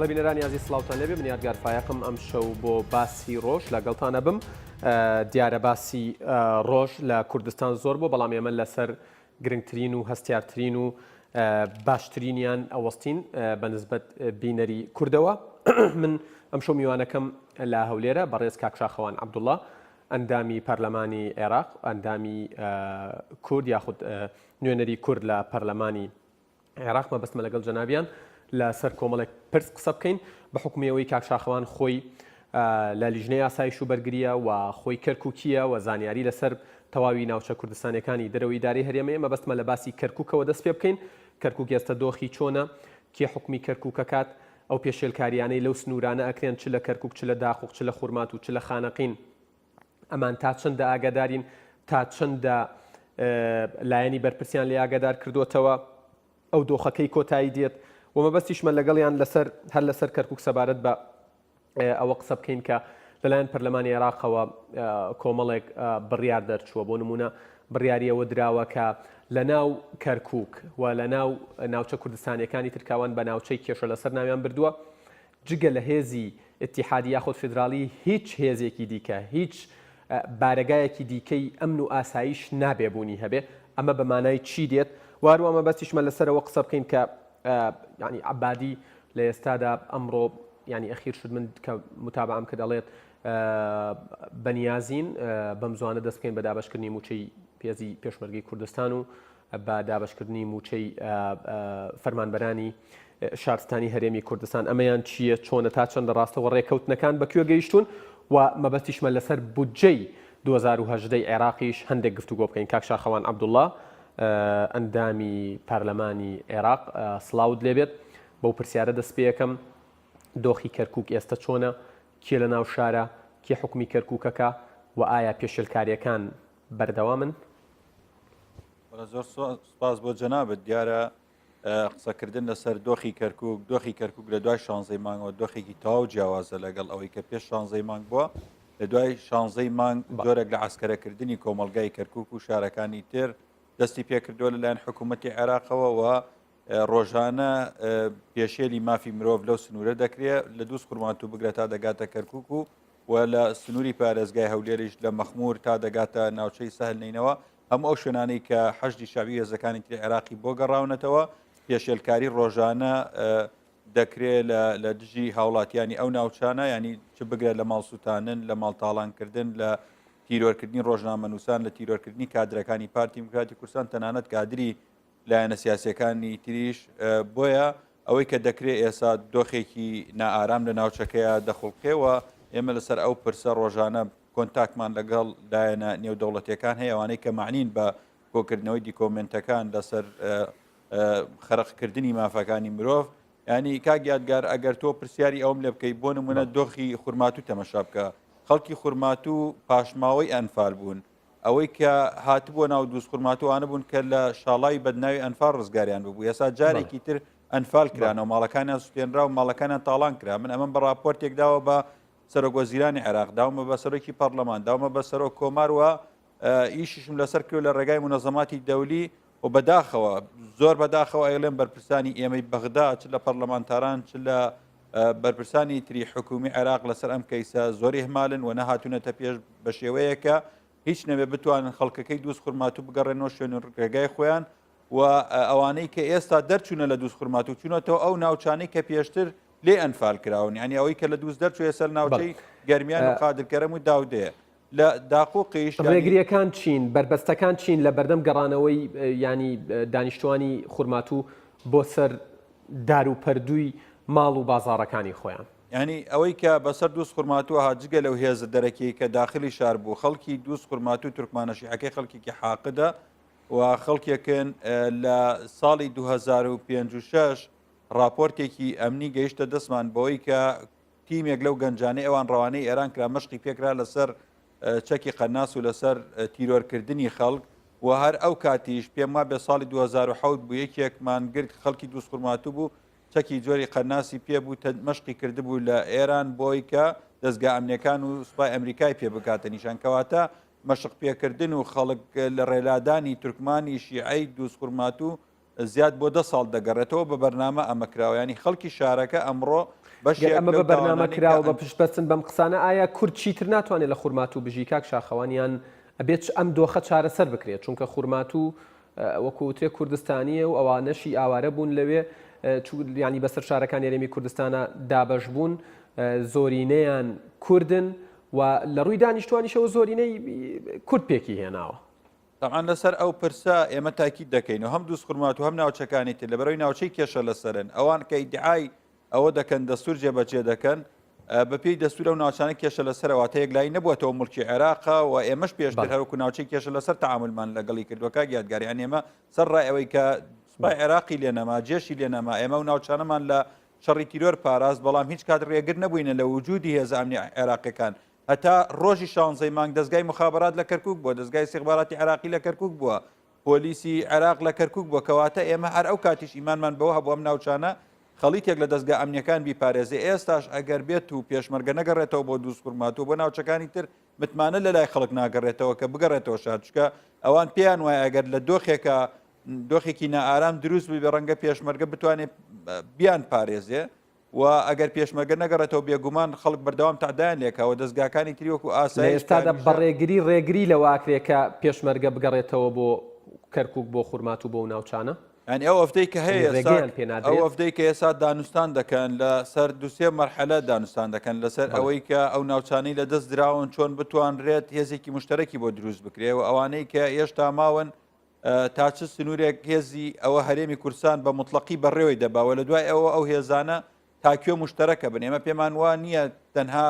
بەڵێ بینەرانی ئازیز سڵاوتان لێبێ من یادگار فایەقم ئەم شەو بۆ باسی ڕۆژ لەگەڵتان ئەبم دیارە باسی ڕۆژ لە کوردستان زۆر بۆ بەڵام ئێمە لەسەر گرنگترین و هەستیارترین و باشترینیان ئەوەستین بە نسبەت بینەری کوردەوە من ئەمشەو میوانەکەم لە هەولێرە بەڕێز کاک شاخەوان عەبدوڵڵا ئەندامی پەرلەمانی عێراق ئەندامی کورد یاخود نوێنەری کورد لە پەرلەمانی عێراق مەبەستمە لەگەڵ جەنابیان لەسەر کۆمەڵێک پرس قسە بکەین بە حکومی ئەوەی کاک شاخەوان خۆی لە لیژنەی ئاسایش و بەرگریە و خۆی کەرکوکیە و زانیاری لەسەر تەواوی ناوچە کوردستانیەکانی دەرەوەی ئیدارەی هەرێمەیە مەبەستمە لە باسی کەرکوکەوە دەست پێ بکەین کەرکوک ئێستە دۆخی چۆنە کێ حوکمی کەرکوکەکات ئەو پێشێلکاریانەی لەو سنوورانە ئەکرێن چ لە کەرکوک چ لە داقوق چ لە خورماتوو چ لە خانەقین ئەمان تا چەندە ئاگادارین تا چەندە لایەنی بەرپرسیان لێ ئاگادار کردووەتەوە ئەو دۆخەکەی کۆتایی دێت و مەبەستیشمە لەگەڵیان لەسەر هەر لەسەر کەرکک سەبارەت بە ئەوە قسە بکەین کە لەلایەن پەرلەمانی عێراقەوە کۆمەڵێک بڕیار دەرچووە بۆ نمونە بڕیاری ئەوە دراوە کە لە ناو کەرکک و لە ناو ناوچە کوردستانیەکانی ترکاوان بە ناوچەی کێشە لەسەر ناویان بردووە جگە لە هێزی ئیتیحادی یاخود فیدراڵی هیچ هێزێکی دیکە، هیچ بارەگایەکی دیکەی ئەمن و ئاسایش نابێ بوونی هەبێ، ئەمە بە مانای چی دێت؟ و هەروەها مەبەستیشمە لەسەر ئەوە قسە بکەین کە یانی عەبادی لە ئێستادا ئەمڕۆ یانی ئەخیر شت من کە متابعەم کرد ئەڵێت بەنیازین بەم زوانە دەست بکەین بە دابەشکردنی مووچەی پێزی پێشمەرگەی کوردستان و بە دابەشکردنی مووچەی فەرمانبەرانی شارستانی هەرێمی کوردستان ئەمەیان چییە چۆنە تا چەندە ڕاستە و ڕێکەوتنەکان بە کوێ گەیشتوون و مەبەستیشمە لەسەر بودجەی 2018 عێراقیش هەندێک گفتوگۆ بکەین کاک شاخەوان عەبدوڵڵا ئەندامی پەرلەمانی عێراق سڵاوت لێبێت بەو پرسیارە دەست پێەکەم دۆخی کەرکک ئێستا چۆنە کێ لە ناو شارە کێ حکومی کەرککەکە و ئایا پێشێلکاریەکان بەردەوامن؟ زۆر سپاس بۆ جەنابت دیارە قسەکردن لەسەر دۆخی کەرکک دۆخی کەرکک لە دوای شانزەی مانگەوە دۆخێکی تەواو جیاوازە لەگەڵ ئەوەی کە پێش شانزەی مانگ بووە لە دوای شانزەی مانگ جۆرێک لە عسکەرەکردنی کۆمەلگای کەرکک و شارەکانی تر دەستی پێکردووە لەلایەن حکوومەتتی عێراقەوە و ڕۆژانە پێشێلی مافی مرۆڤ لەو سنوورە دەکرێت لە دووس خورماتوو بگرە تا دەگاتە کەرکک و و لە سنووری پارێزگای هەولێریش لە مەخموور تا دەگاتە ناوچەی سەهل نەینەوا، هەموو ئەو شوێنانەی کە حەشدی شەعبی و هێزەکانی تری عێراقی بۆ گەڕاونەتەوە، پێشێلکاری ڕۆژانە دەکرێ لە دژی هاوڵاتیانی ئەو ناوچانە، ینی چ بگرە لە ماڵ سووتانن، لە ماڵ تاڵانکردن، لە تیرۆرکردنی ڕۆژنامەنووسان، لە تیرۆرکردنی کادرەکانی پارتی دیموکراتی کوردستان، تەنانەت کادری لایەنە سیاسیەکانی تریش بۆیە ئەوەی کە دەکرێ ئێسا دۆخێکی نائارام لە ناوچەکەیە دەخوڵقێ و ئێمە لەسەر ئەو پرسە ڕۆژانە کۆنتاکمان لەگەڵ لایەنە نێودەوڵەتیەکان هەیە ئەوانەی کە مەعنین بە کۆکردنەوەی دیکۆمێنتەکان لەسەر خەرقکردنی مافەکانی مرۆڤ ینی کاک یادگار ئەگەر تۆ پرسیاری ئەوم لێ بکەیت بۆ نمونە دۆخی خورماتوو تەمەشا بکە خەڵکی خورماتوو پاشماوەی ئەنفال بوون ئەوەی کە هاتبووە ناو دووزخورماتوو ئەوانە بوون کە لە شاڵاوی بەدناوی ئەنفال ڕزگاریان ببوو ئێستا جارێکی تر ئەنفال کرانەوە ماڵەکانیان سوتێنرا و ماڵەکانیان تاڵان کرا من ئەمەم بە ڕاپۆرتێک داوە بە سەرۆک وەزیرانی عێراق داومە بە سەرۆکی پەرلەمان داومە بە سەرۆک کۆمار و ئیشیشم لەسەر کرد لە ڕێگای منەزەماتی دەولی و بەداخەوە زۆر بەداخەوە ئەیڵێن بەرپرسانی ئێمەی بەغدا چ لە پەرلەمانتاران چ لە بەرپرسانی تری حکومی عێراق لەسەر ئەم کەیسە زۆر ئیهمالن و نەهاتوونەتە پێش بە شێوەیەکە هیچ نەبێ بتوانن خەڵکەکەی دووز خورماتوو بگەڕێنەوە شوێن و ڕێگای خۆیان و ئەوانەی کە ئێستا دەرچوونە لە دووز خورماتوو چوونەتەوە ئەو ناوچانەی کە پێشتر لێ ئەنفال کراون یعنی ئەوەی کە لە دووز دەرچوو ئێستا لە ناوچەی گەرمیان و قادرکەرەم و داودەیە لە داقوقیش ڕێگریەکان چین بەربەستەکان چین لە بەردەم گەڕانەوەی ینی دانیشتوانی خورماتوو بۆ سەر دار و پەردووی ماڵ و بازاڕەکانی خۆیان. یانی ئەوەی کە بەسەر دووزخورماتووە هات جگە لەو هێزە دەرەکیەی کە داخلی شار بوو خەڵکی دووزخورماتوو تورکمانە شیعەکەی خەڵکێکی حاقدە و خەڵکێکن لە ساڵی 2005 و 6 راپۆرتێکی ئەمنی گەیشتە دەستمان بەوەی کە تیمێک لەو گەنجانەی ئەوان ڕەوانەی ئێران کرا مەشقی پێکرا لەسەر چەکی قەناس و لەسەر تیرۆرکردنی خەڵک و هەر ئەو کاتیش پێم وابێ ساڵی 2007 بوو یەکێکمان گرت خەڵکی دووزخورماتوو بوو چەکی جۆری قەناسی پێ بوو مەشقی کردبوو لە ئێران بۆی کە دەزگا ئەمنیەکان و سوپای ئەمریکای پێ بکاتە نیشان کەواتە مەشق پێکردن و خەڵک لە ڕێلادانی تورکمانی شیعەی دووزخورماتوو زیاد بۆ دە ساڵ دەگەڕێتەوە بە بەرنامە ئەمە کراوە یانی خەڵکی شارەکە ئەمڕۆ. گەر بەشێک ئەمە لەو بە بەرنامە تاوانانەی کە کراوە بە ئەن. پشتبەستن بەم قسانە ئایا کورد چیتر ناتوانێت لە خورماتوو بژی کاک شاخەوان یان ئەبێت ئەم دۆخە چارەسەر بکرێت چونکە خورماتوو وەکو وترێ کوردستانیە و ئەوانەشی ئاوارە بوون لەوێ یانی بەسەر شارەکانی هەرێمی کوردستانە دابەش بوون زۆرینەیان کوردن و لە ڕووی دانیشتوانیشەوە زۆرینەی کورد پێکی هێناوە. تەبعەن لەسەر ئەو پرسە ئێمە تاکید دەکەین و هەم دووزخورماتوو هەم ناوچەکانی تر لەبەرئەوەی ناوچەی کێشە لەسەرن ئەوان کە ئیدعای ئەوە دەکەن دەستور جێبەجێ دەکەن بەپێی دەستور ئەو ناوچانە کێشە لەسەرە واتە یەکلایی نەبووەتەوە موڵکی عێراقە و ئێمەش پێشتر هەروەکو ناوچەی کێشە لەسەر تەعامولمان لەگەڵی کردووە کاک یادگار یان ئێمە سەر ڕای ئەوەی کە سوپای عێراقی لێ نەما جێشی لێ نەما ئێمە و ناوچانەمان لە شەڕی تیرۆر پاراست بەڵام هیچ کات ڕێگر نەبووینە لە وجودی هێزە ئەمنی عێراقیەکان هەتا ڕۆژی شانزەی مانگ دەزگای موخابەرات لە کەرکوک بووە، دەزگای ئیستیخباراتی عێراقی لە کەرکوک بووە، پۆلیسی عێراق لە کەرکوک بووە، کەواتە ئێمە هەر ئەو کاتیش ئیمانمان بەوە هەبوو ئەم ناوچانە خەڵیتێک لە دەزگا ئەمنیەکان بیپارێزێ، ئێستاش ئەگەر بێت و پێشمەرگە نەگەڕێتەوە بۆ دووزخورماتوو بۆ ناوچەکانی تر متمانە لەلای خەڵک ناگەڕێتەوە کە بگەڕێتەوە شار، چونکە ئەوان پێیان وایە ئەگەر لە دۆخێکا دۆخێکی نائارام دروست ببێ ڕەنگە پێشمەرگە بتوانێت بیان پارێزێ. و ئەگەر پێشمەرگە نەگەڕێتەوە بێگومان خەڵک بەردەوام تەعدایان لێکا و دەزگاکانی تری وەکو لە ئاسایش کە ئێستادا هەمیشە. بە ڕێگری ڕێگری لەوە ئەکرێ کە پێشمەرگە بگەڕێتەوە بۆ کەرکوک بۆ خورماتوو بۆ و ناوچانە؟ یانی ئەو وەفدەی کە هەیە یانی ئێستا ڕێگەیان پێ ئەو نادرێت؟ وەفدەی کە ئێستا دانوستان دەکەن لە سەر دوو سێ مەرحەلە دانوستان دەکەن لە سەر بەڵێ. ئەوەی کە ئەو ناوچانەی لە دەست دراون چۆن بتوانرێت هێزێکی موشتەرەکی بۆ دروست بکرێ و ئەوانەی کە هێشتا ماون تا چ سنوورێک هێزی ئەوە هەرێمی کوردستان بە موتڵەقی بەڕێوەی دەبا و لە دوای ئەوە ئەو هێزانە تا کوێ موشتەرەکە بن ئێمە پێمان وا نییە تەنها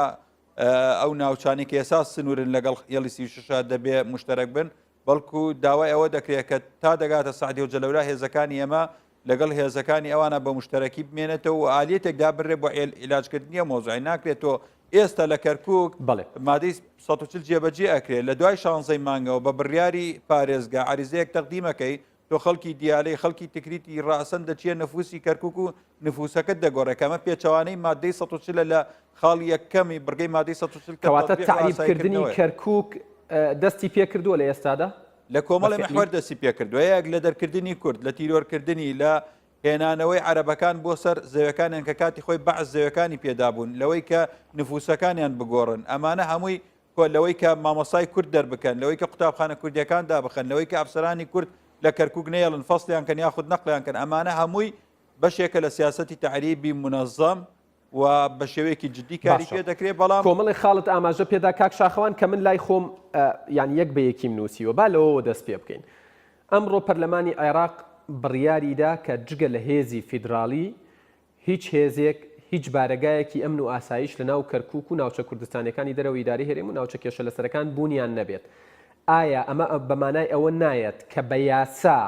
ئەو ناوچانەی کە ئێستا سنوورن لەگەڵ هێڵی 36 دەبێ موشتەرەک بن بەڵکو داوای ئەوە دەکرێت کە تا دەگاتە سعدی و جەلەولا هێزەکانی ئێمە لەگەڵ هێزەکانی ئەوانە بە مشتەرەکی بمێنێتەوە و ئالیەتێک دابنرێت بۆ عیلاجکردنی ئەو مەوزوعەی ناکرێت تۆ ئێستا لە کەرکک بەڵێ. مادەی 140 جێبەجێ ئەکرێت لە دوای شانزەی مانگەوە بە بڕیاری پارێزگا عەریزەیەک تەقدیمەکەی تۆ خەڵکی دیالەی خەڵکی تکریتی ڕاسەن دەچیە نفوسی کەرکک و نفوسەکەت دەگۆڕێ کە ئەمە پێچەوانەی مادەی 140 لە خاڵی یەکەمی بڕگەی مادەی 140 کە کەواتە تەطبیق و تەعریبکردنی ئاساییکردنەوەیە. کەرکک دەستی پێکردووە لە ئێستادا؟ لە کۆمەڵێ بە فعلی؟ محوەر دەستی پێکردوە یەک لە دەرکردنی کورد، لە تیرۆرکردنی، لە هێنانەوەی عەرەبەکان بۆ سەر زەوێکانیان کە کاتی خۆی بەعس زەوێکانی پێدابوون، لەوەی کە نفوسەکانیان بگۆڕن، ئەمانە هەمووی کۆ لەوەی کە مامۆستای کورد دەربکەن، لەوەی کە قوتابخانە کوردیەکان دابخەن، لەوەی کە ئەفسەرانی کورد لە کەرکوک نەیەڵن فەسڵیان کەن یاخود نەقڵیان کەن، ئەمانە هەمووی بەشێکە لە سیاسەتی تەعریبی مونەزەم و بە شێوەیەکی جدی کاری باشە پێ دەکرێت بەڵام. کۆمەڵێک خاڵت ئاماژە پێدا کاک شاخەوان کە من لای خۆم یان یەک بە یەکیم نووسیوە با لەوەوە دەست پێ بکەین ئەمڕۆ پەرلەمانی عێراق بڕیاری دا کە جگە لە هێزی فیدراڵی هیچ هێزێک هیچ بارەگایەکی ئەمن و ئاسایش لە ناو کەرکوک و ناوچە کوردستانیەکانی دەرەوەی ئیدارەی هەرێم و ناوچە کێشە لەسەرەکان بوونیان نەبێت ئایا ئەمە بە مانای ئەوە نایەت کە بە یاسا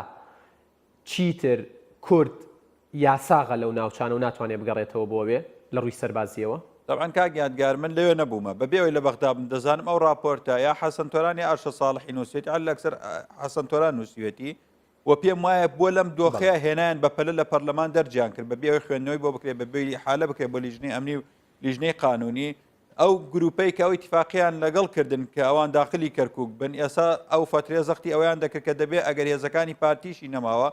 چیتر کورد یاساغە لەو ناوچانە و ناتوانێت بگەڕێتەوە بۆ ئەوێ لە ڕووی سەربازییەوە؟ تەبعەن کاک یادگار من لەوێ نەبوومە بەبێ ئەوەی لە بەغدا بم دەزانم ئەو ڕاپۆرتە یا حەسەن تۆران یا ئەرشەد ساڵحی نووسیوێتی عەلە ئەکسەر حەسەن تۆران نووسیوێتی و پێم وایە بۆ لەم دۆخەیە هێنایان بە پەلە لە پەرلەمان دەرجیان کرد بەبێ ئەوەی خوێندنەوەی بۆ بکرێت بەبێ ئیحالە بکرێت بۆ لیژنەی ئەمنی و لیژنەی قانونی ئەو گروپەی کە ئەو ئیتیفاقیان لەگەڵ کردن کە ئەوان داخلی کەرکک بن ئێسا ئەو فەترێ زەختی ئەویان دەکرد کە دەبێ ئەگەر هێزەکانی پارتیشی نەماوە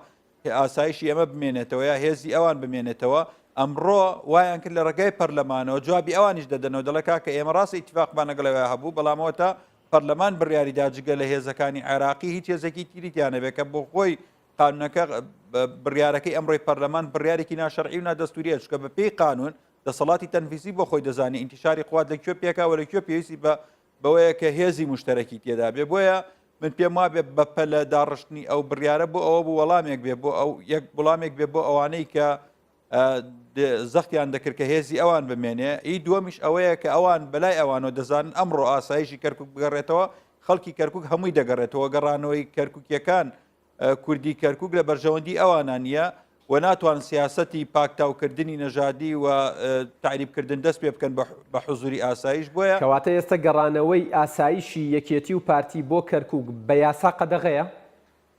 ئاسایشی ئێمە بمێنێتەوە یا هێزی ئەوان بمێنێتەوە ئەمڕۆ وایان کرد لە ڕێگای پەرلەمانەوە جوابی ئەوانیش دەدەنەوە دەڵێ کاکە ئێمە ڕاستە ئیتیفاقمان لەگەڵ ئەویا هەبوو بەڵام ئەوەتا پەرلەمان بڕیاری دا جگە لە هێزەکانی عێراقی هیچ هێزێکی تری تیا نەبێت کە بۆ خۆی قانونەکە بڕیارەکەی ئەمڕۆی پەرلەمان بڕیارێکی ناشەرعی و نادەستوریە چونکە بە پێی قانون دەسەڵاتی تەنفیزی بۆ خۆی دەزانێ ئینتیشاری قوات لە کوێ پێکا و لە کوێ پێویستی بە بەوەیە کە هێزی مشتەرەکی تێدا بێ بۆیە من پێم وابێ بە پەلە داڕشتنی ئەو بڕیارە بۆ ئەوە بوو وەڵامێک بێ بۆ ئەو یەک وڵامێک بێ بۆ ئەوانەی کە زەختیان دەکرد کە هێزی ئەوان بمێنێ ئی دووەمیش ئەوەیە کە ئەوان بەلای ئەوانەوە دەزانن ئەمڕۆ ئاسایشی کەرکک بگەڕێتەوە خەڵکی کەرکک هەمووی دەگەڕێتەوە گەڕانەوەی کەرککیەکان کوردی کەرکوک لە بەرژەوەندی ئەوانە نییە و ناتوان سیاسەتی پاکتاوکردنی نەژادی و تەعریبکردن دەست پێ بکەن بە حزوری ئاسایش بۆیە. کەواتە ئێستا گەڕانەوەی ئاسایشی یەکێتی و پارتی بۆ کەرکوک بە یاسا قەدەغەیە؟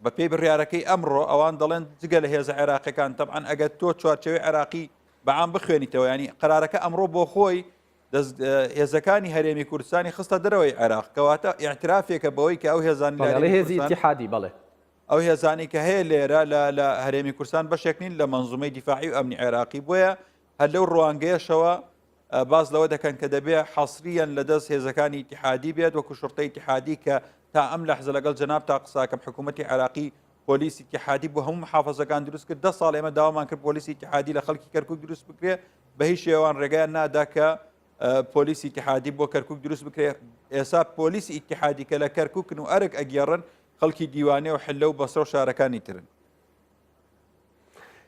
بە پێی بڕیارەکەی ئەمڕۆ ئەوان دەڵێن جگە لە هێزە عێراقیەکان تەبعەن ئەگەر تۆ چوارچێوەی عێراقی بە عام بخوێنیتەوە یانی قەرارەکە ئەمڕۆ بۆ خۆی دەست هێزەکانی هەرێمی کوردستانی خستە دەرەوەی عێراق کەواتە ئیعترافێکە بەوەی کە ئەو هێزانەی لە بەڵێ هەرێمی هێزی کوردستان ئیتیحادی بەڵێ. ئەو هێزانەی کە هەیە لێرە لە لە هەرێمی کوردستان بەشێک نین لە مەنزومەی دیفاعی و ئەمنی عێراقی بۆیە. هەر لەو ڕوانگەیەشەوە باس لەوە دەکەن کە دەبێ حەسریەن لە دەست هێزەکانی ئیتیحادی بێت وەکو شوڕتەی ئیتیحادی کە تا ئەم لەحزە لەگەڵ جەنابتا قساکەم حکوومەتی عێراقی پۆلیسی ئیتیحادی بۆ هەموو محافەزەکان دروست کرد دە ساڵ ئێمە داوامان کرد پۆلیسی ئیتیحادی لە خەڵکی کەرکوک دروست بکرێ بە هیچ شێوان ڕێگایان نادا کە پۆلیسی ئیتیحادی بۆ کەرکوک دروست بکرێ ئێسا پۆلیسی ئیتیحادی کە لە کەرکوکن و ئەرک ئەگێڕن خەڵکی دیوانێ و حلە و بەسرە و شارەکانی ترن.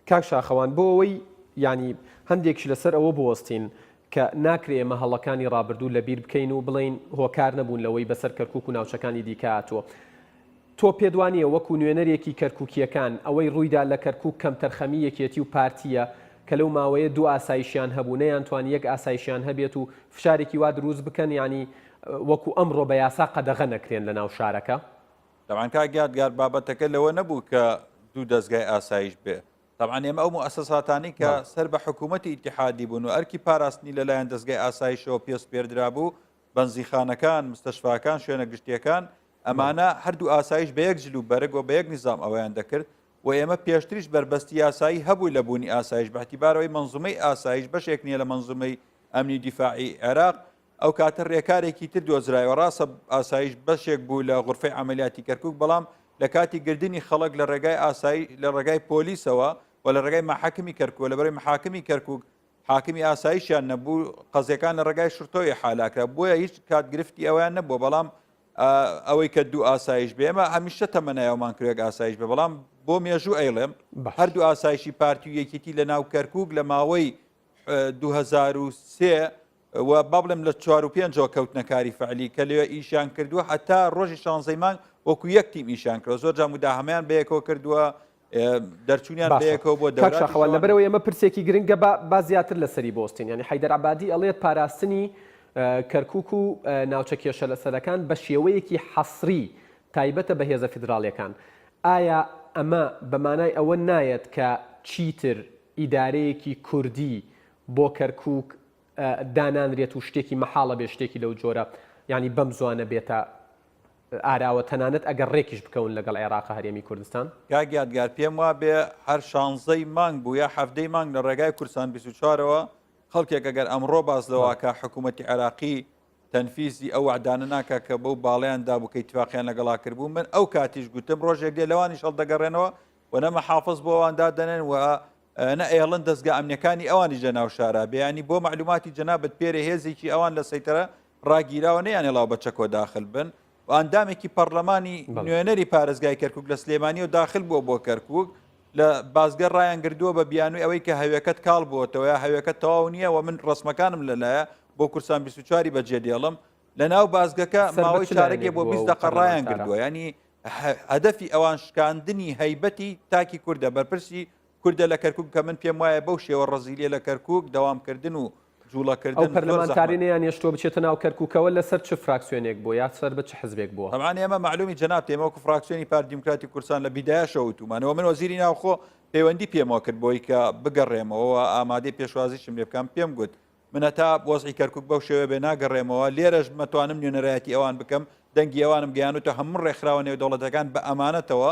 کاک شاخەوان بۆ ئەوەی یانی هەندێکیش لەسەر ئەوە بوەستین کە ناکرێ ئێمە هەڵەکانی ڕابردوو لەبیر بکەین و بڵێین هۆکار نەبوون لەوەی بەسەر کەرکوک و ناوچەکانی دیکە هاتووە. تۆ پێت وانییە وەکو نوێنەرێکی کەرکوکییەکان ئەوەی ڕوویدا لە کەرکوک کەمتەرخەمی یەکێتی و پارتییە کە لەو ماوەیە دوو ئاسایشیان هەبوو نەیانتوانی یەک ئاسایشیان هەبێت و فشارێکی وا دروست بکەن یانی وەکو ئەمڕۆ بە یاسا قەدەغە نەکرێن لەناو شارەکە؟ تەبعەن کاک یادگار بابەتەکە لەوە نەبوو کە دوو دەزگای ئاسایش بێ تەبعەن ئێمە ئەو موئەسەساتانەی کە سەر بە حکوومەتی ئیتیحادی بوون و ئەرکی پاراستنی لەلایەن دەزگای ئاسایشەوە پێ سپێردرابوو بەنزیخانەکان مستەشفاکان شوێنە گشتیەکان ئەمانە هەردوو ئاسایش بە یەک جل و بەرگ و بە یەک نیزام ئەوەیان دەکرد و ئێمە پێشتریش بەربەستی یاسایی هەبوو لە بوونی ئاسایش بە اعتیبارەوەی مەنزومەی ئاسایش بەشێک نییە لە مەنزومەی ئەمنی دیفاعی عێراق ئەو کاتە رێکارێکی تر دۆزرایەوە، راستە ئاسایش بەشێک بوو لە غورفەی عەمەلیاتی کەرکوک، بەڵام لە کاتی گردنی خەڵک لە رێگای ئاسایی لە رێگای پۆلیسەوە و لە رێگای مەحاکمی کەرکوک لەبەرەی محاکمی کەرکوک حاکمی ئاسایشیان نەبوو قەزیەکان لە رێگای شرتەوە ئیحالە کرا بۆیە هیچ کات گرفتی ئەویان نەبووە بەڵام ئەوەی کە دوو ئاسایش بێ ئێمە هەمیشە تەمەنای ئەومان کرد یەک ئاسایش بێ بەڵام بۆ مێژوو ئەیڵێم هەردوو ئاسایشی پارتی و یەکێتی لە ناو کەرکوک لە ماوەی 2003 و با بڵێم لە چوار و پێنجەوە کەوتنە کاری فعلی کە لەوێ ئیشیان کردووە هەتا ڕۆژی شانزەی مانگ وەکو یەک تیم ئیشیان کردوە زۆر جار موداهەمەیان بەیەکەوە کردووە دەرچوونیان بەیەکەوە بۆ کاک شاخەوان لەبەرەوەی ئەمە پرسێکی گرنگە با با زیاتر لەسەری بۆستین یعنی حەیدەر عەبادی ئەڵێت پاراستنی کەرکوک و ناوچە کێشە لەسەرەکان بە شێوەیەکی حەسری تایبەتە بە هێزە فیدراڵیەکان ئایا ئەمە بە مانای ئەوە نایەت کە چیتر ئیدارەیەکی کوردی بۆ کەرکوک دانانرێت و شتێکی مەحاڵە بێت شتێکی لەو جۆرە یانی بەم زوانە بێتە ئاراوە تەنانەت ئەگەر ڕێکیش بکەون لەگەڵ عێراق هەرێمی کوردستان؟ کاک یادگار پێم وابێ هەر شانزەی مانگ بوو یا حەڤدەی مانگ لە ڕێگای کوردستان 24ەوە خەڵکێک ئەگەر ئەمڕۆ باس لەوە کە حکوومەتی عێراقی تەنفیزی ئەو وەعدانە ناکا کە بەو باڵیان دابوو کە ئیتفاقیان لەگەڵا کردبوو من ئەو کاتیش گوتم ڕۆژێک دێ لەوانیش هەڵدەگەڕێنەوە و نە مەحافز بۆ ئەوان دادەنێن و نە ئەیەڵن دەزگا ئەمنیەکانی ئەوانیش لە ناو شارا بێ یانی بۆ مەعلوماتی جەنابت پێرێ هێزێکی ئەوان لە سەیتەرە ڕاگیراوە نەیانهێڵاوە بە چەکۆ داخل بن و ئەندامێکی پەڕلەمانی نوێنەری پارێزگای کەرکک لە سلێمانیەوە داخل بووە بۆ کەرکک لە بازگە ڕایان گردووە بە بیانووی ئەوەی کە هەوێکەت کاڵ بووەتەوە یا هەوێکە تەواو نییە و من ڕسمەکانم لەلایە بۆ کورسان 24 بەجێ دێڵم لە ناو بازگەکە ماوەی چارەگێ بۆ 20 دقە ڕایان گردووە ینی هەدەفی ئەوان شکاندنی هەیبەتی تاکی کوردە بەرپرسی کوردە لە کەرکوک کە من پێم وایە بەو شێوە ڕەزیلیە لە کەرکوک دەوام کردن و جوڵە کردن ئەو پەرلەمانتارەی نەیانهێشتووە بچێتە ناو کەرکوکەوە لەسەر چ فراکسیۆنێک بووە یا سەر بە چ حزبێک بووە؟ تەبعەن ئێمە مەعلومی جەنابتە ئێمە وەکو فراکسیۆنی پارتی دیموکراتی کوردستان لە بیدایەشەوە وتومانەوە من وەزیری ناوخۆ پەیوەندی پێمەوە کرد بۆی کە بگەڕێمەوە و ئامادەی پێشوازیشم لێ بکەم پێم گوت من هەتا وەزعی کەرکوک بەو شێوەیە بێ ناگەڕێمەوە لێرەش مەتوانم نوێنەرایەتی ئەوان بکەم دەنگی ئەوانم گەیانوتە هەموو ڕێکخراوە نێودەوڵەتەکان بە ئەمانەتەوە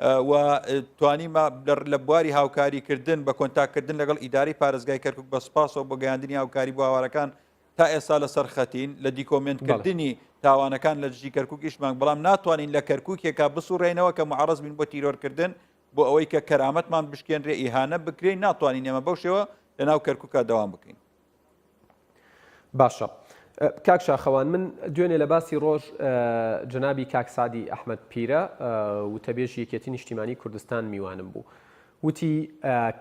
و توانیمە لە بواری هاوکاریکردن بە کۆنتاکردن لەگەڵ ئیدارەی پارێزگای کەرکک بە سوپاسەوە بۆ گەیاندنی هاوکاری بۆ ئاوارەکان تا ئێستا لەسەر خەتین لە دیکۆمێنتکردنی تاوانەکان لە دژی کەرکک ئیشمان بەڵام ناتوانین لە کەرککێکا بسوڕێنەوە کە معرض بین بۆ تیرۆرکردن بۆ ئەوەی کە کەرامەتمان بشکێنرێ ئیهانە بکرێین ناتوانین ئێمە بەو شێوە لەناو کەرکوکا دەوام بکەین. باشە کاک شاخەوان من دوێنێ لە باسی ڕۆژ جەنابی کاک سعدی ئەحمەد پیرە وتەبێژی یەکێتی نیشتیمانی کوردستان میوانم بوو وتی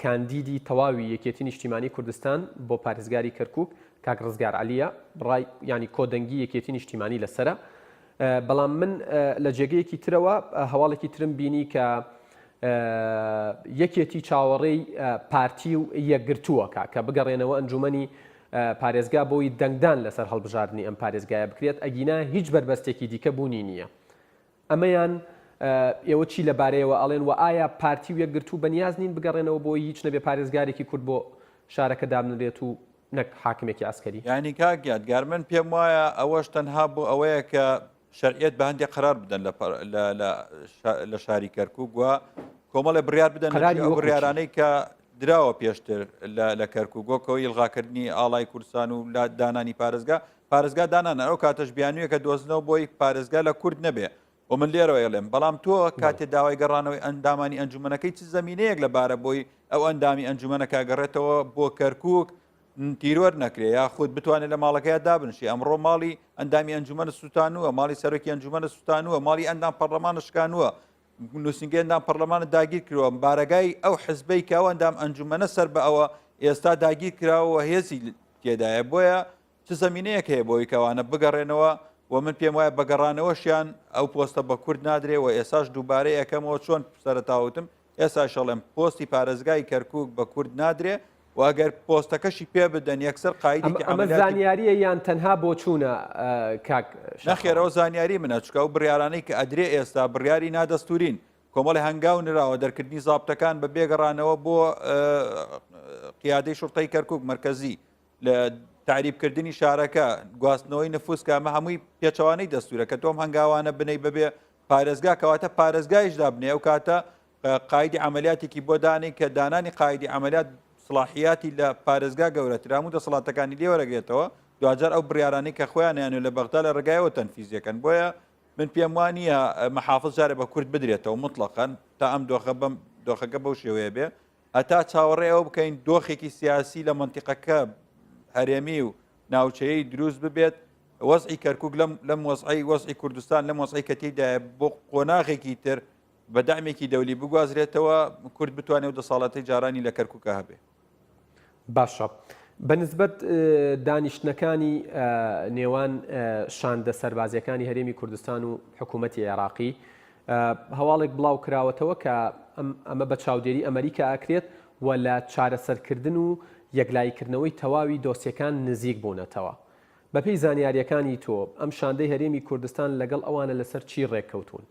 کاندیدی تەواوی یەکێتی نیشتیمانی کوردستان بۆ پارێزگاری کەرکک کاک ڕزگار عەلیە ڕای ینی کۆدەنگی یەکێتی نیشتیمانی لەسرە بەڵام من لە جێگەیەکی ترەوە هەواڵێکی ترم بینی کە یەکێتی چاوەڕێی پارتی و یەکگرتووەکە کە بگەڕێنەوە ئەنجومەنی پارێزگا بۆی دەنگدان لەسەر هەڵبژاردنی ئەم پارێزگایە بکرێت ئەگینا هیچ بەربەستێکی دیکە بوونی نییە. ئەمەیان ئێوە چی لەبارەیەوە ئەڵێن و ئایا پارتی و یەکگرتوو بەنیاز نین بگەڕێنەوە بۆی هیچ نەبێ پارێزگارێکی کورد بۆ شارەکە دابنرێت و نەک حاکمێکی عەسکەری؟ یانی کاک یادگار من پێم وایە ئەوەش تەنها بۆ ئەوەیە کە شەرعیەت بە هەندێک قەرار بدەن لە لە شاری کەرکوک و کۆمەڵێ بڕیار بدەن قەراری ئەو وەکو چی؟ بڕیارانەی کە دراوە پێشتر لە کەرکوک وەک ئەوەی ئیلغاکردنی ئاڵای کوردستان و دانانی پارێزگا پارێزگا دانان ئەو کاتەش بیانوویەکە دۆزنەوە بۆی پارێزگا لە کورد نەبێ و من لێرەوە ئەڵێم بەڵام تۆ کاتێ داوای گەڕانەوەی ئەندامانی ئەنجومەنەکەی چ زەمینەیەک لەبارە بۆی ئەو ئەندامی ئەنجومەنەکە گەڕێتەوە بۆ کەرکک تیرۆر نەکرێ یاخود بتوانێت لە ماڵەکەی دابنشی ئەمڕۆ ماڵی ئەندامی ئەنجومەنە سووتانووە ماڵی سەرۆکی ئەنجومەنە سووتانووە ماڵی ئەندام پەرلەمانە شکانووە نووسینگەی ئەندام پەرلەمانە داگیر کردووە بارەگای ئەو حزبەی کە ئەو ئەندام ئەنجومەنە سەر بە ئەوە ئێستا داگیر کراوە هێزی تێدایە بۆیە چ زەمینەیەک هەیە بۆی کەوانە بگەڕێنەوە و من پێم وایە بەگەڕانەوەشیان ئەو پۆستە بە کورد نادرێ و ئێساش دووبارە یەکەمەوە چۆن سەرتاوتم ئێستا شەڵێم پۆستی پارێزگای کەرکک بە کورد نادرێ و ئەگەر پۆستەکەشی پێ بدەن یەکسەر قایدێکی ئەمە زانیاریە یان تەنها بۆچوونە کاک نەخێرەوە زانیاری منە چکە و بڕیارانەی کە ئەدرێ ئێستا بڕیاری نادەستورین کۆمەڵی هەنگاو نراوە دەرکردنی زابتەکان بە بێگەڕانەوە بۆ قیادەی شورتەی کەرکک مرکزی لە تەعریبکردنی شارەکە، گواستنەوەی نفوس کە ئەمە هەمووی پێچەوانەی دەستورە کە تۆم هەنگاوانە بنەی بەبێ پارێزگا کەواتە پارێزگایش دابنێ ئەو کاتە قایدی عملیاتێکی بۆ دانێ کە دانانی قایدی عملیات سڵاحیاتی لە پارێزگا گەورەتر هەموو دەسەڵاتەکانی لێوەرەگرێتەوە دواجار ئەو بڕیارانەی کە خۆیانیان لە بەغدا لە ڕێگایەوە تەنفیزیەکەن بۆیە من پێم وانە محافظ جارێ بە کورد بدرێتەوە مطلقەن تا ئەم دۆخە بەم دۆخەکە بەو شێوەیە بێ هەتا چاوەڕێ ئەوە بکەین دۆخێکی سیاسی لە مەنتیقەکە هەرێمی و ناوچەیی دروست ببێت وەزعی کەرکک لەم لەم وەزعی وەزعی کوردستان لەم وەزعی کە تێیدایە بۆ قۆناغێکی تر بە دامێکی دەولی بگوازرێتەوە کورد بتوانێت و دەسەڵاتی جارانی لە کەرکووکە هەبێ. باشە بە نسبەت دانیشتنەکانی نێوان شاندە سەربازیەکانی هەرێمی کوردستان و حکوومەتی عێراقی هەواڵێک بڵاو کراوەتەوە کە ئەمە بە چاودێری ئەمریکا ئەکرێت و لە چارەسەرکردن و یەکلاییکردنەوەی تەواوی دۆسیەکان نزیک بوونەتەوە. بەپێی زانیارییەکانی تۆ ئەم شاندەی هەرێمی کوردستان لەگەڵ ئەوانە لەسەر چی ڕێککەوتوون؟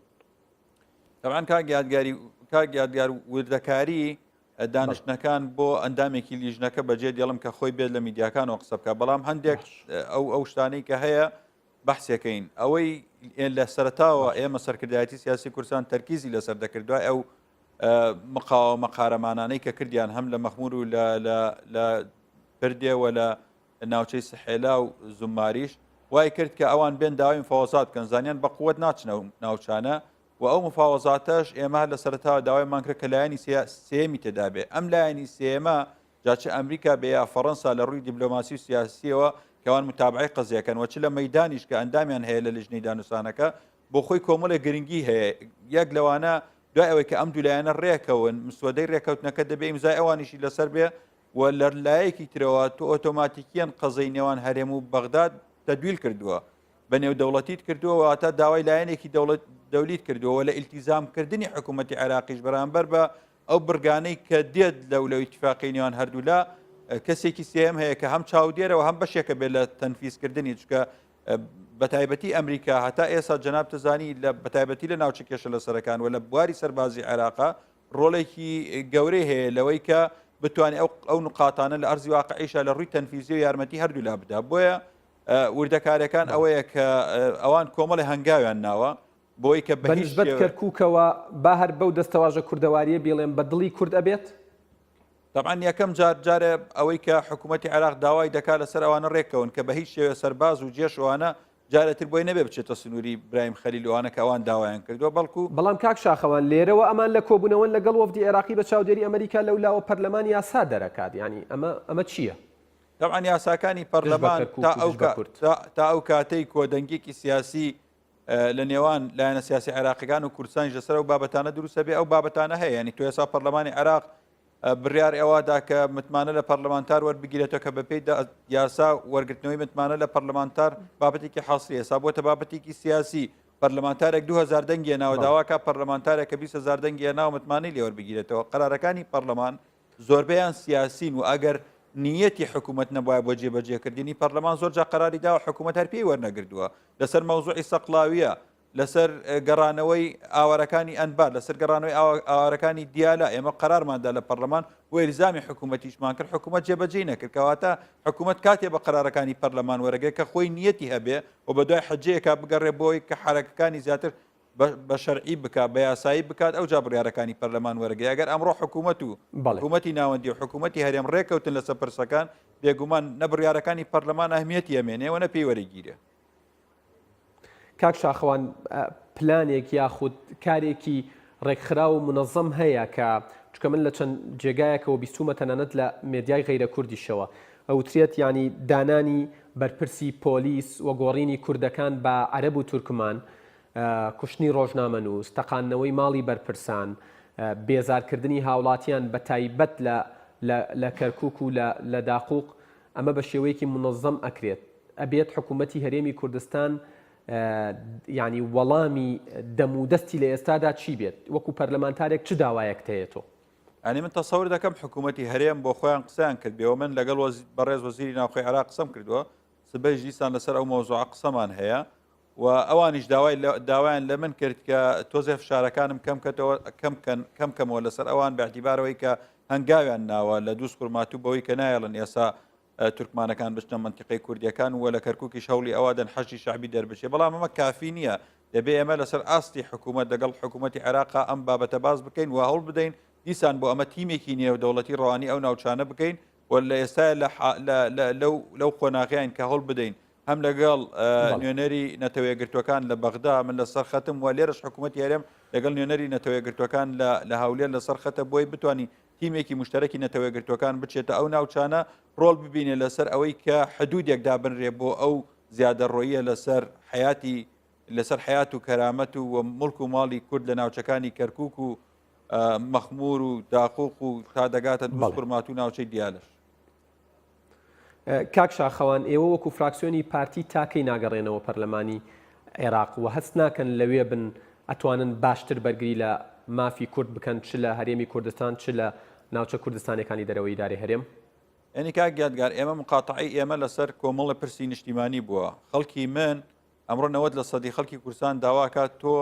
تەبعەن کاک یادگاری کاک یادگار وردەکاری دانیشتنەکان بۆ ئەندامێکی لیژنەکە بەجێ دێڵم کە خۆی بێت لە میدیاکانەوە قسە بکە بەڵام هەندێک ئەو ئەو شتانەی کە هەیە بەحسێکەین ئەوەی لە سەرتاوە ئێمە سەرکردایەتی سیاسی کوردستان تەرکیزی لەسەر دەکرد دوای ئەو مقاومە قارەمانانەی کە کردیان هەم لە مەخمور و لە پردێوە لە ناوچەی سحێلا و زوماریش وای کرد کە ئەوان بێن داوای مفاوەزات بکەن زانیان بە قوت ناچنە ناوچانە و ئەو مفاوەزاتەش ئێمە لە سەرەتاوە داوایمان کرد کە لایەنی سێیەمی تێدا بێ ئەم لایەنی سێیەمە جا چ ئەمریکا بێ یا فەڕەنسا لە ڕووی دیبلۆماسی و سیاسیەوە کەوان متابعی قەزیەکەن و چ لە مەدانیش کە ئەندامیان هەیە لە لیژنەی دانوسانەکە بۆ خۆی کۆمەڵێک گرنگی هەیە یەک لەوانە دوای ئەوەی کە ئەم دوولایەنە ڕێکەون مسوەدەی ڕێکەوتنەکە دەبێ ئیمزای ئەوانیشی لەسەر بێ و لە لایەکی ترەوە تۆ ئۆتۆماتیکیەن قەزەی نێوان هەرێم و بەغداد تەدویل کردووە بە نێودەوڵەتیت کردووە واتە داوای لایەنێکی دەوڵەت دەولیت کردووە لە ئیلتیزامکردنی حکوومەتی عێراقیش بەرامبەر بە ئەو بڕگانەی کە دێت لەو لەو ئیتفاقی نێوان هەردوولا کەسێکی سێم هەیە کە هەم چاودێرەوە هەم بەشێکە بێت لە تەنفیزکردنی چکە بەتایبەتی ئەمریکا هەتا ئێستا جەناب تەزانی لە بەتایبەتی لە ناوچە کێشە لەسەرەکان و لە بواری سەربازی عێراقا ڕۆڵێکی گەورەی هەیە لەوەی کە بتوانێت ئەو ئەو نقاتانە لە ئەرزی واقعیشا لە ڕووی تەنفیزی و یارمەتی هەردوولا بدا بۆیە وردەکارەکان ئەوەیە کە ئەوان کۆمەڵی هەنگاویان ناوە بۆی کە بە نسبەت کەرکووکەوە با هەر بەو دەستەواژە کوردەواریە بیڵێم بە دڵی کورد ئەبێت؟ تەبعەن یەکەم جار جارێ ئەوەی کە حکوومەتی عێراق داوای دەکات لەسەر ئەوانە ڕێککەون کە بە هیچ شێوێ سەرباز و جێش ئەوانە جارێتر بۆی نەبێ بچێتە سنووری برایم خەلیل ئەوانە کە ئەوان داوایان کردووە بەڵکو بەڵام کاک شاخەوان لێرەوە ئەمان لە کۆبوونەوەن لەگەڵ وەفدی عێراقی بە چاودێری ئەمریکا لەولاوە پەرلەمان یاسا دەرەکات یانی ئەمە ئەمە چییە؟ تەبعەن یاساکانی پەرلەمان تا ئەو تا ئەو کاتەی کۆدەنگێکی سیاسی لە نێوان لایەنە سیاسی عێراقیەکان و کوردستانیش لەسەر ئەو بابەتانە دروستە بێ ئەو بابەتانە هەیە ینی تۆ ئێستا پەرلەمانی عێراق بڕیار ئەوەدا کە متمانە لە پەرلەمانتار وەربگیرێتەوە کە بەپێی یاسا وەرگرتنەوەی متمانە لە پەرلەمانتار بابەتێکی حەسری ئێستا بۆتە بابەتێکی سیاسی پەرلەمانتارێک 2000 دەنگی ناوە داواکە پەرلەمانتارێک کە 20000 دەنگی ناوە متمانەی لێوەربگیرێتەوە قەرارەکانی پەرلەمان زۆربەیان سیاسین و ئەگەر نیەتی حکوومەت نەبوایە بۆ جێبەجێکردنی پەرلەمان زۆر جار قەراری داوە حکوومەت هەر پێی وەرنەگردووە لەسەر مەوزوعی سەقلاویە لەسەر گەڕانەوەی ئاوارەکانی ئەنبار لەسەر گەڕانەوەی ئاوارەکانی دیالە ئێمە قەرارماندا لە پەرلەمان و ئیلزامی حکوومەتیشمان کرد حکوومەت جێبەجێی نەکرد کەواتە حکوومەت کاتێ بە قەرارەکانی پەرلەمان وەرەگرێت کە خۆی نیەتی هەبێ و بە دوای حەجەیەکا بگەڕێ بۆی کە حەرەکەکانی زیاتر. بە شەرعی بکات، بە یاسایی بکات، ئەوجا بڕیارەکانی پەرلەمان وەرەگرێ. ئەگەر ئەمڕۆ حکوومەت و حکوومەتی ناوەندی و حکوومەتی هەرێم ڕێککەوتن لەسەر پرسەکان، بێگومان نە بڕیارەکانی پەرلەمان ئەهمیەتی ئەمێنێ و نە پێی وەرەگیرێ. کاک شاخەوان پلانێک یاخود کارێکی ڕێکخراو و مونەزەم هەیە کە چونکە من لە چەند جێگایەکەوە بیستومە تەنانەت لە مێدیای غەیرە کوردیشەوە ئەوترێت یانی دانانی بەرپرسی پۆلیس و گۆڕینی کوردەکان بە عەرەب و تورکمان کوشتنی ڕۆژنامەنووس تەقاندنەوەی ماڵی بەرپرسان بێزارکردنی هاوڵاتیان بە تایبەت لە لە کەرکوک و لە لە داقوق ئەمە بە شێوەیەکی مونەزەم ئەکرێت ئەبێت حکوومەتی هەرێمی کوردستان یانی وەڵامی دەم و دەستی لە ئێستادا چی بێت؟ وەکو پەرلەمانتارێک چ داوایەکت هەیە تۆ؟ یانی من تەسەور دەکەم حکوومەتی هەرێم بۆ خۆیان قسەیان کردبێ و من لەگەڵ بەڕێز وەزیری ناوخۆی عێراق قسەم کردووە، سبەیش دیسان لەسەر ئەو مەوزوعە قسەمان هەیە و ئەوانیش داوای داوایان لە من کرد کە تۆزێ فشارەکانم کەم کەتەوە کەم کەن کەم کەمەوە لەسەر ئەوان بە اعتیبارەوەی کە هەنگاویان ناوە لە دووز خورماتوو بەوەی کە نایەڵن ئێسا تورکمانەکان بچنە مەنتیقەی کوردیەکان و لە کەرکوکیش هەوڵی ئەوە دەن حەشدی شەعبی دەربچێ، بەڵام ئەمە کافی نییە، دەبێ ئێمە لەسەر ئاستی حکوومەت لەگەڵ حکوومەتی عێراقا ئەم بابەتە باس بکەین و هەوڵ بدەین دیسان بۆ ئەمە تیمێکی نێودەوڵەتی ڕەوانی ئەو ناوچانە بکەین و لە ئێستایا لە لەو قۆناغەین کە هەوڵ بدەین هەم لەگەڵ نوێنەری نەتەوەیەکگرتووەکان لە بەغدا من لەسەر خەتم و لێرەش حکوومەتی هەرێم لەگەڵ نوێنەری نەتەوەیەکگرتووەکان لە هەولێر لەسەر خەتە بۆی بتوانین تیمێکی موشتەرەکی نەتەوەیەکگرتووەکان بچێتە ئەو ناوچانە ڕۆڵ ببینێ لەسەر ئەوەی کە حدودێک دابنرێ بۆ ئەو زیادەڕۆییە لەسەر حەیاتی لەسەر حەیات و کەرامەت و و مڵک و ماڵی کورد لە ناوچەکانی کەرکوک و مەخمور و داقوق و تا دەگاتە دوزخورماتوو و ناوچەی دیالەش. کاک شاخەوان ئێوە وەکو فراکسیۆنی پارتی تا کەی ناگەڕێنەوە پەرلەمانی عێراق و هەست ناکەن لەوێ بن ئەتوانن باشتر بەرگری لە مافی کورد بکەن چ لە هەرێمی کوردستان چ لە ناوچە کوردستانیەکانی دەرەوەی ئیدارەی هەرێم؟ یانی کاک یادگار ئێمە مقاتەعەی ئێمە لەسەر کۆمەڵە پرسی نیشتیمانی بووە خەڵکی من ئەمڕۆ 90 لە سەدی خەڵکی کوردستان داواکات تۆ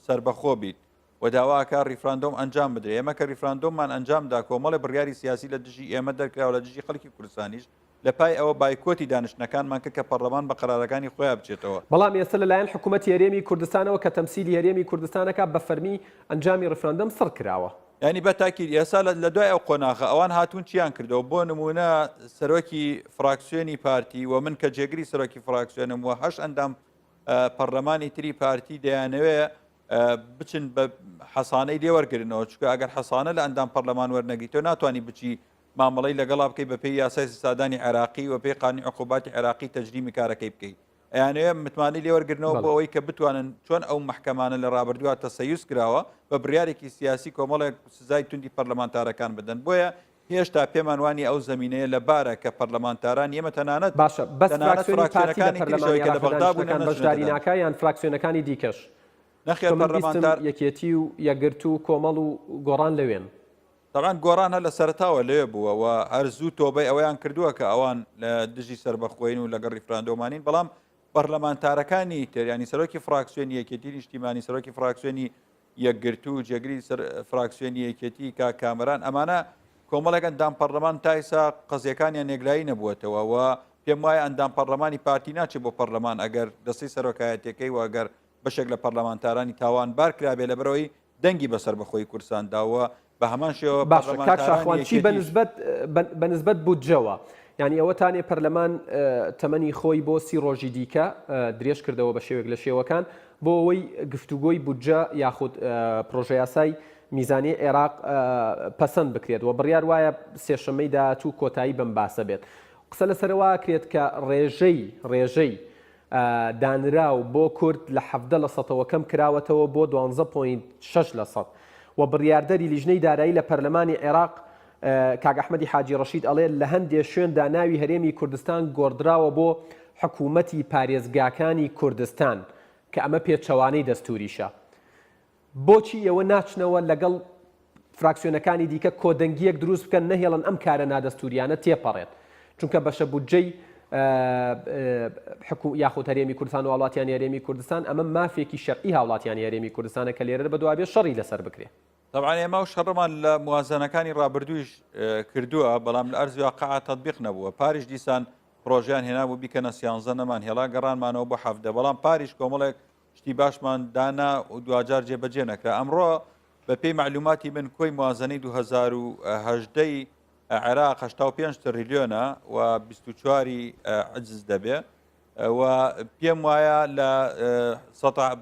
سربەخۆ بیت و داواکە ڕیفراندۆم ئەنجام بدرێ ئێمە کە ڕیفراندۆممان ئەنجام دا کۆمەڵی بڕیاری سیاسی لە دژی ئێمە دەرکراوە لە دژی خەڵکی کوردستانیش لە پای ئەوە بایکۆتی دانیشتنەکانمان کرد کە پەڕلەمان بە قەرارەکانی خۆیا بچێتەوە. بەڵام ئێستا لە لایەن حکوومەتی هەرێمی کوردستانەوە کە تەمسیلی هەرێمی کوردستان ئەکا بە فەرمی ئەنجامی ڕیفراندەم سڕ کراوە. یانی بە تاکید ئێستا لە دوای ئەو قۆناغە ئەوان هاتوون چیان کردەوە بۆ نموونە سەرۆکی فراکسیۆنی پارتی و من کە جێگری سەرۆکی فراکسیۆنم و هەشت ئەندام پەڕلەمانی تری پارتی دەیانەوێ بچن بە حەسانەی لێ وەرگرنەوە چونکە ئەگەر حەسانە لە ئەندام پەرلەمان وەرنەگریتەوە ناتوانانی بچی مامەڵەی لەگەڵا بکەی بە پێی یاسای سزادانی عێراقی و پێی قانونی عقوباتی عێراقی تەجریمی کارەکەی بکەیت ئەیانەوێ متمانەی لێ وەرگرنەوە بۆ ئەوەی کە بتوانن چۆن ئەو مەحکەمانە لە ڕابردووە تەسەیوس کراوە بە بڕیارێکی سیاسی کۆمەڵێک سزای توندی پەرلەمانتارەکان بدەن بۆیە هێشتا پێمان وانی ئەو زەمینەیە لەبارە کە پەرلەمانتارانی ئێمە تەنانەت باشە بەس تەنانەت فراکسیۆنی پارتی لە فراکسیۆنەکانی تریش پەرلەمانی ئەوەی کە لە عێراق بەغدا بوون دانیشتنەکان نەچوونەتە بەشداری دانیشتن. ناکا یان فراکسیۆنەکانی دیکەش؟ نەخێر چونکە من بیستم پەرلەمانتار یەکێتی و یەکگرتوو و کۆمەڵ و گۆڕان لەوێن. تەبعەن گۆڕان هەر لە سەرەتاوە لەوێ بووە و هەر زوو تۆبەی ئەوەیان کردووە کە ئەوان لە دژی سەربەخۆیین و لەگەڵ ڕیفراندۆمانین، بەڵام پەرلەمانتارەکانی تر یانی سەرۆکی فراکسیۆنی یەکێتی نیشتیمانی، سەرۆکی فراکسیۆنی یەکگرتوو، جێگری سەر فراکسیۆنی یەکێتی کاک کامەران، ئەمانە کۆمەڵێک ئەندام پەرلەمان تا ئیستا قەزیەکانیان یەکلایی نەبووەتەوە و پێم وایە ئەندام پەرلەمانی پارتی ناچێت بۆ پەرلەمان ئەگەر دەستەی سەرۆکایەتیەکەی و ئەگەر بەشێک لە پەرلەمانتارانی تاوانبار کرابێ لەبەرئەوەی دەنگی بە سەربەخۆیی کوردستان داوە، بە هەمان شێوە باشە کاک پەرلەمانتارانی شاخوان چی بە یەکێتیش. نسبەت بە نسبەت بودجەوە یانی ئەوەتانێ پەرلەمان تەمەنی خۆی بۆ سی ڕۆژی دیکە درێژ کردەوە بە شێوێک لە شێوەکان بۆ ئەوەی گفتوگۆی بودجە یاخود پرۆژەیاسای میزانیەی عێراق پەسەند بکرێت و بڕیار وایە سێشەممەی داهاتوو کۆتایی بەم باسە بێت قسە لەسەرەوە کرێت کە ڕێژەی ڕێژەی دانراو بۆ کورد لە 17 لە سەتەوە کەم کراوەتەوە بۆ دوانزە point شەش لە سەد و بڕیاردەری لیژنەی دارایی لە پەرلەمانی عێراق کاک ئەحمەدی حاجی ڕەشید ئەڵێ لە هەندێ شوێندا ناوی هەرێمی کوردستان گۆڕدراوە بۆ حکوومەتی پارێزگاکانی کوردستان کە ئەمە پێچەوانەی دەستووریشە. بۆچی ئێوە ناچنەوە لەگەڵ فراکسیۆنەکانی دیکە کۆدەنگییەک دروست بکەن نەهێڵن ئەم کارە نادەستووریانە تێپەڕێت چونکە بەشە بودجەی یاخود هەرێمی کوردستان و هاوڵاتیانی هەرێمی کوردستان ئەمە مافێکی شەرعی هاوڵاتیانی هەرێمی کوردستانە کە لێرە بەدوابێ شەڕی لەسەر بکرێ. تەبعەن ئێمە ئەو شەڕەمان لە موازەنەکانی ڕابردوویش کردووە، بەڵام لە ئەرزی واقعا تەتبیق نەبووە. پاریش دیسان پڕۆژەیان هێنابوو بیکەنە سیانزە نەمان هێڵا، گەڕانمانەوە بۆ 17، بەڵام پاریش کۆمەڵێک شتی باشمان دانا و دواجار جێبەجێ نەکرا. ئەمڕۆ بە پێی مەعلوماتی من کۆی موازەنەی 2018 ی عێراق 85 تریلیۆنە و 24 ی عجز دەبێ و پێم وایە لە سەتا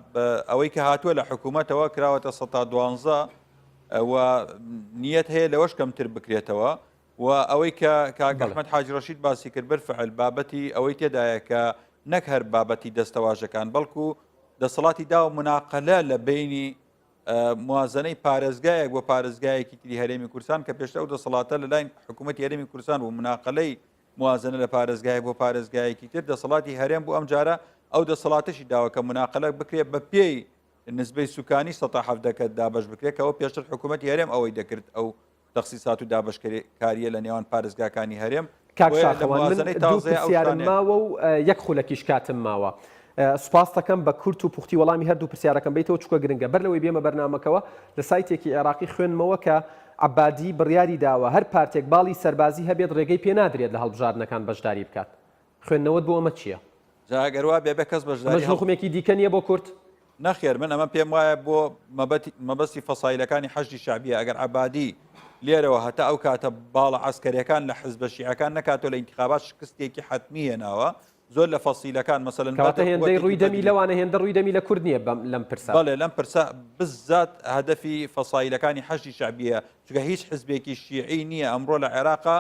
ئەوەی کە هاتووە لە حکوومەتەوە کراوەتە سەتا دوانزە و نیەت هەیە لەوەش کەمتر بکرێتەوە و ئەوەی کە کاک ئەحمەد حاجی ڕەشید باسی کرد بالفعل بابەتی ئەوەی تێدایە کە نەک هەر بابەتی دەستەواژەکان بەڵکو دەسەڵاتی داوە مناقەلە لە بینی موازنەی پارێزگایەک بۆ پارێزگایەکی تری هەرێمی کوردستان کە پێشتر ئەو دەسەڵاتە لەلاین حکوومەتی هەرێمی کوردستان بوو مناقەلەی موازنە لە پارێزگایەک بۆ پارێزگایەکی تر دەسەڵاتی هەرێم بوو ئەمجارە ئەو دەسەڵاتەشی داوە کە مناقەلە بکرێت بە پێی نسبەی سوکانی سەتا حەڤدەکە دابەش بکرێت کە ئەوە پێشتر حکوومەتی هەرێم ئەوەی دەکرد ئەو تەخسیسات و دابەشکارییە لە نێوان پارێزگاکانی هەرێم کاک بۆیە لە شاخەوان من موازنەی دوو تازەیە ئەو پرسیارم شتانەیە. ماوە و یەک خولەکیش کاتم ماوە سوپاست دەکەم بە کورت و پوختی وەڵامی هەردوو پرسیارەکەم بەیتەوە چونکە گرنگە بەر لەوەی بێمە بەرنامەکەوە لە سایتێکی عێراقی خوێندمەوە کە عەبادی بڕیاری داوە هەر پارتێک باڵی سەربازی هەبێت ڕێگەی پێ نادرێت لە هەڵبژاردنەکان بەشداری بکات. خوێندنەوەت بۆ ئەمە چییە؟ جا ئەگەر وا بێ بێ کەس بەشداری ئەمەش هەڵ. نوخمێکی دیکە نییە بۆ کورد؟ نەخێر من ئەمە پێم وایە بۆ مەبەتی مەبەستی فەسایلەکانی حەشدی شەعبیە ئەگەر عەبادی لێرەوە هەتا ئەو کاتە باڵە عەسکەریەکان لە حزبە شیعەکان نەکاتەوە لە ئینتخابات شکستێکی حەتمی هێناوە زۆر لە فەسیلەکان مەسەلەن کەواتە بەدر هێندەی قوەتێکی ڕووی دەمی بەدری لەوانە هێندە ڕووی دەمی لە کورد نییە بەم لەم پرسە. بەڵێ لەم پرسە بزات هەدەفی فەسایلەکانی حەشدی شەعبیە چونکە هیچ حزبێکی شیعی نییە ئەمڕۆ لە عێراقا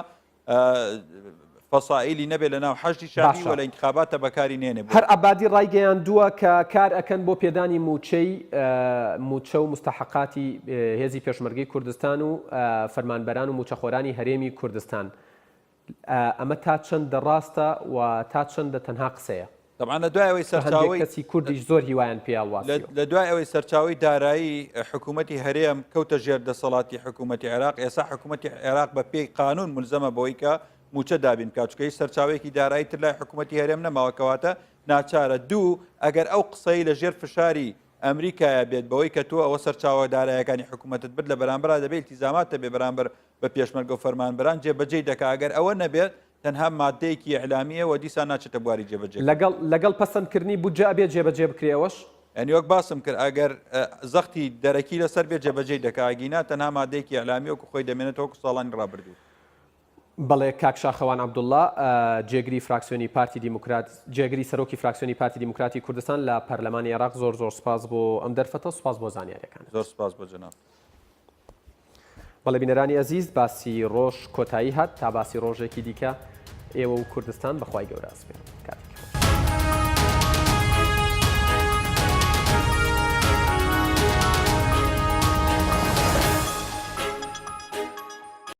فەسائیلی نەبێ لە ناو حەشدی شەعبی باشە. و لە ئینتخاباتە بەکاری نێنێ بۆ. هەر عەبادی ڕایگەیاندووە کە کار ئەکەن بۆ پێدانی مووچەی مووچە و موستەحەقاتی هێزی پێشمەرگەی کوردستان و فەرمانبەران و مووچەخۆرانی هەرێمی کوردستان. ئەمە تا چەندە ڕاستە و تا چەندە تەنها قسەیە؟ تەبعەن لە دوای ئەوەی کە هەندێک سەرچاوەی کەسی کوردیش زۆر هیوایان پێ هەڵواسیوە. لە دوای ئەوەی سەرچاوەی دارایی حکوومەتی هەرێم کەوتە ژێر دەسەڵاتی حکوومەتی عێراق، ئێستا حکوومەتی عێراق بە پێی قانوون مولزەمە بەوەی کە مووچە دابین بکات، چونکە هیچ سەرچاوەیەکی دارایی تر لای حکوومەتی هەرێم نەماوە، کەواتە ناچارە. دوو، ئەگەر ئەو قسەی لە ژێر فشاری ئەمریکایە بێت بەوەی کە تۆ ئەوە سەرچاوە دارایەکانی حکوومەتت برد لە بەرامبەرا دەبێ ئیلتیزامات هەبێ بەرامبەر بە پێشمەرگە و فەرمانبەران جێبەجێی دەکا، ئەگەر ئەوە نەبێت تەنها ماددەیەکی ئیعلامییە و دیسان ناچێتە بواری جێبەجێکردن. لەگەڵ لەگەڵ پەسەندکردنی بودجە ئەبێ جێبەجێ بکرێ ئەوەش؟ یانی وەک باسم کرد ئەگەر زەختی دەرەکی لەسەر بێت جێبەجێی دەکا، ئەگینا تەنها ماددەیەکی ئیعلامییە وەکو خۆی دەمێنێتەوە وەکو ساڵانی ڕابردوو. بەڵێ کاک شاخەوان عەبدوڵڵا، جێگری فراکسیۆنی پارتی دیموکرات، جێگری سەرۆکی فراکسیۆنی پارتی دیموکراتی کوردستان لە پەرلەمانی عێراق زۆر زۆر سوپاس بۆ ئەم دەرفەتە، سوپاس بۆ زانیارییەکانت. زۆر سوپاس بۆ جەنابت. بەڵێ بینەرانی ئەزیز باسی ڕۆژ کۆتایی هات تا باسی ڕۆژێکی دیکە ئێوە و کوردستان بەخوای گەورە ئەسپێرم کاتێکی.